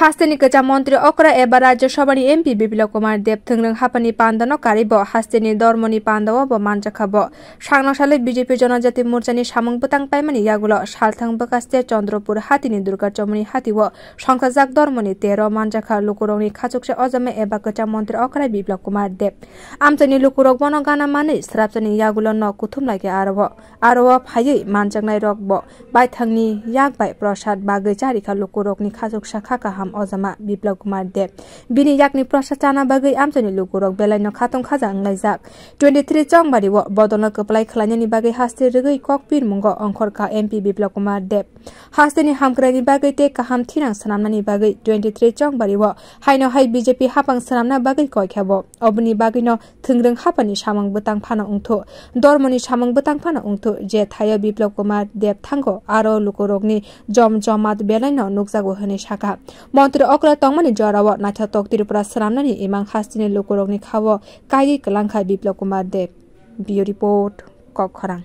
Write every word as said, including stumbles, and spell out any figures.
Hasteni kwcham montri okra eba Rajya Sabhani M P Biplab Kumar Deb thwngrwng haphani pandano karwi bo hasteni dormoni pandao bo manjakha bo. Sangno salwi B J P Jonojati Morchani samung bwtang paimani yagulo salthang bwkhaste Chandrapur hatini Durga Chomoni hatio songthajak dormoni tero manjakha lukurokni khachuksa ojama eba kwcham montri okra Biplab Kumar Deb. Amchaini lukurok bono gana manwi srapsani yagulo nok kuthum lai khe aro. Aro o phaiwi manjaknai rok bo baithangni yak bai prasad bagwi charikha lukurokni khachuksa kha kaham ojama Biplab Kumar Deb. Bini yakni prasad chana bagwi amchaini lukurok belaino khatong khaja wnglaijak. Twenty three Chongbari o bodolno kwplai khwlainani bagwi haste rwgwi kok pirmungo ongkhorkha M P Biplab Kumar Deb. Hasteni hamkraini bagwi tei kaham thinang swnamnani bagwi twenty three Chongbari o haino hai B J P hapang swnamna bagwi koikha bo. Oboni bagwino thwngrwng haphani samung bwtang phano wngthu, dormoni samung bwtang phano wngthu, je thaio Biplab Kumar Deb thango aro lukurokni jom jomat belaino nukjago hwnwi sakha. Montri okra tongmani jorao naithotok Tripura swnamnani imang hasteni lukurokni khao kaiwi kwlangkha Biplab Kumar Deb. Bureau Report, Kokkhorang.